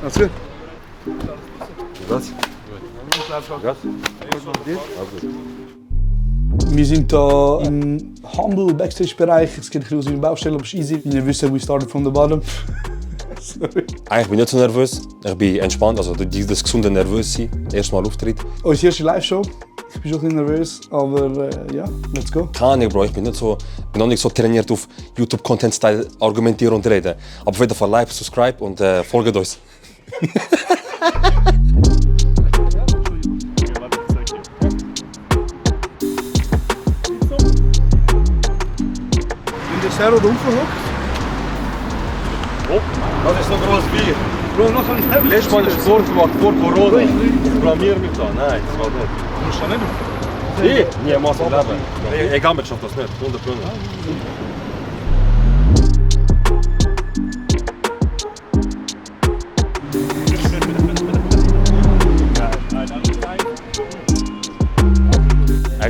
Alles gut? Was? Was? Wir sind hier im Humble Backstage-Bereich. Es geht ein bisschen aus der Baustelle, aber es ist easy. Wir wissen, we started from the bottom. Sorry. Eigentlich bin ich nicht so nervös. Ich bin entspannt, also das gesunde Nervös-Sein. Erstmal Auftritt. Unsere erste Live-Show. Ich bin schon ein bisschen nervös, aber ja, let's go. Keine Ahnung, Bro, ich bin noch nicht so trainiert auf YouTube-Content-Style argumentieren und reden. Aber auf jeden Fall like, subscribe und folgt uns. In der Serro hochgehockt. Oh, das ist so groß wie. Bro, noch ein Letztes Mal Sport gemacht vor Corona. Ich blamier mich da. Nein, das geht nicht. Du musst schon nicht. Ich? Niemals im Leben. Egal, ich schaffe das nicht.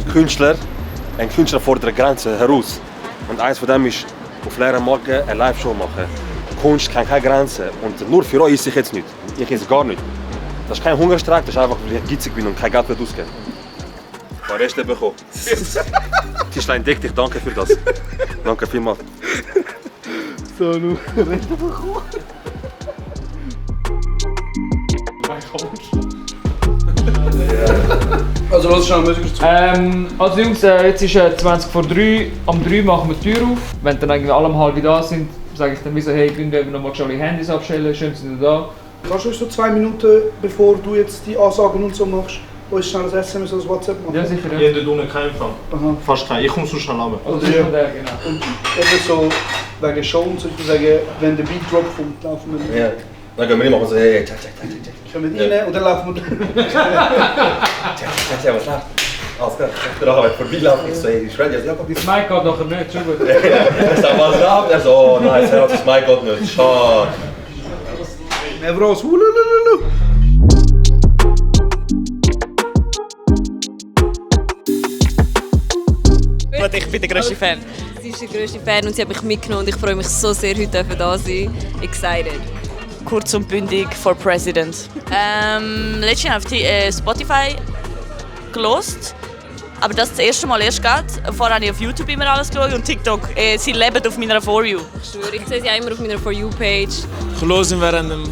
100%. Ein Künstler fordert der Grenze heraus. Und eines von dem ist, auf leeren Magen eine Live-Show machen. Kunst kennt keine Grenzen. Und nur für euch esse ich jetzt nicht. Ich esse gar nicht. Das ist kein Hungerstreik, das ist einfach, weil ich gitzig bin und kein Geld ausgeben. Ich habe Reste bekommen. Tischlein, deck dich, danke für das. Danke vielmals. So, nu Reste bekommen. Also was ist schon Musik dazu? Also Jungs, jetzt ist 20 vor 3. Am 3 machen wir die Tür auf. Wenn dann irgendwie alle um halb da sind, sage ich dann wie so, hey, können wir noch mal die Handys abstellen, schön sind wir da. Kannst du uns so 2 Minuten, bevor du jetzt die Ansagen und so machst, uns schnell ein SMS oder ein WhatsApp machen? Ja, sicher. Ja. Hier in der Donne keinen Empfang. Aha. Fast keinen. Ich komme so schnell an. Also ich der, genau. Und eben so wegen Show und so, ich würde sagen, wenn der Beat Drop kommt, laufen wir. Ja. Dann gehen wir immer so, hey, check. Kommen wir rein und dann laufen wir. Check, was läuft? Alles klar. Danach, wenn ich vorbeilaufe, ich so, hey, ich ready. Ja, Das Mic geht nachher nicht, schon gut. ich sag, was läuft? Er so, oh nein, das Mic geht nicht. Schade. Mehr Bros, hulululu. Ich bin der grösste Fan. Sie ist der grösste Fan und sie hat mich mitgenommen und ich freue mich so sehr, heute da zu sein. Excited. Kurz und bündig for President. Letztes Jahr habe ich Spotify gelost, aber das erste Mal erst gerade. Vorher habe ich auf YouTube immer alles geschaut und TikTok. Sie leben auf meiner For You. Ich schwöre, ich sehe sie auch immer auf meiner For You-Page. Ich höre sie während dem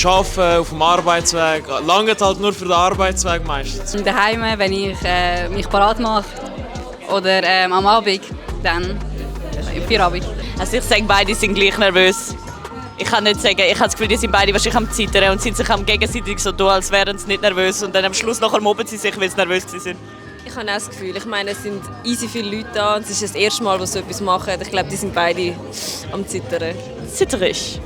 Arbeiten, auf dem Arbeitsweg. Lange halt nur für den Arbeitsweg meistens. Daheim, wenn ich mich parat mache oder am Abend, dann im Feierabend. Also ich sage, beide sind gleich nervös. Ich kann nicht sagen, ich habe das Gefühl, die sind beide wahrscheinlich am Zittern und sind sich am gegenseitig so tun, als wären sie nicht nervös. Und dann am Schluss nachher mobben sie sich, weil sie nervös sind. Ich habe auch das Gefühl, ich meine, es sind easy viele Leute da und es ist das erste Mal, wo sie so etwas machen. Ich glaube, die sind beide am Zittern. Zitterig.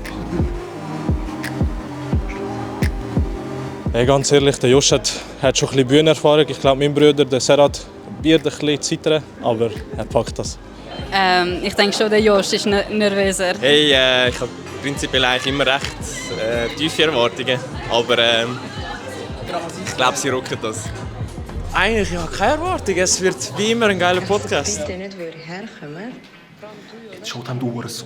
Hey, ganz ehrlich, der Josh hat schon ein bisschen Bühnenerfahrung. Ich glaube, mein Bruder, der Serhat, wird ein bisschen zittern, aber er packt das. Ich denke schon, der Josh ist nervöser. Hey, ich habe prinzipiell eigentlich immer recht tiefe Erwartungen, aber ich glaube, sie rocken das. Eigentlich ja, keine Erwartung, es wird wie immer ein geiler Podcast. Bitte nicht herkommen. Jetzt schaut ihm du so.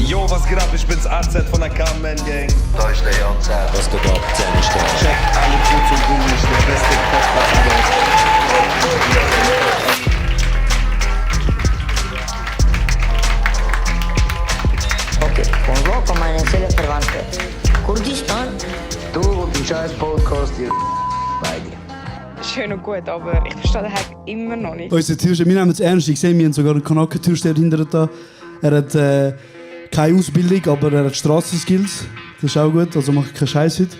Yo, was geht ab? Ich bin's AZ von der Carmen-Gang. Da ist der AZ. Was geht ab? Check alle gut und gut, der beste Podcast in Deutschland. Okay, von Rock an meine Seelenverwandte. Kurdistan? Du, die scheiß Podcast hier. Bei dir. Schön und gut, aber ich verstehe den Hack immer noch nicht. Unser Türsteher, wir nehmen es ernst. Ich sehe, wir haben sogar einen Kanaken-Türsteher hinter da. Er hat keine Ausbildung, aber er hat Strassenskills. Das ist auch gut, also mache ich keinen Scheiß heute.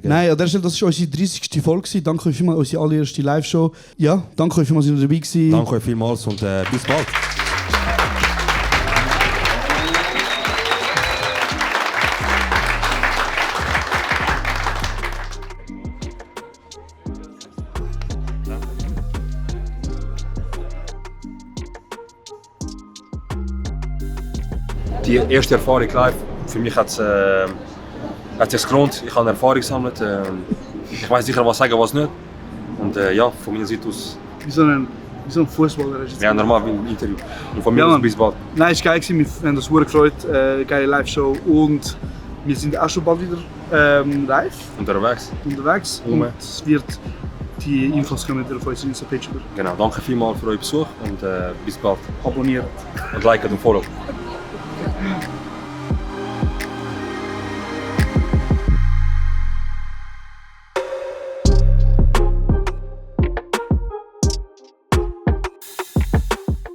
Nein, an der Stelle, das war unsere 30. Folge. Danke euch vielmals, unsere allererste Live-Show. Ja, danke euch vielmals, dass ihr dabei gewesen. Danke euch vielmals und bis bald. die erste Erfahrung live. Für mich hat es sich gelohnt. Ich habe eine Erfahrung gesammelt. Ich weiß sicher, was sagen, was nicht. Und ja, von meiner Seite aus. Wie so ein Fußballer. Ja, normal wie ein Interview. Und von mir aus bis bald. Nein, es war geil, wir haben uns sehr gefreut. Geile Live-Show und wir sind auch schon bald wieder live. Unterwegs. Und es wird die Infos kommen auf unserer Insta-Page über. Genau, danke vielmals für euren Besuch und bis bald. Abonniert. Und liken und follow.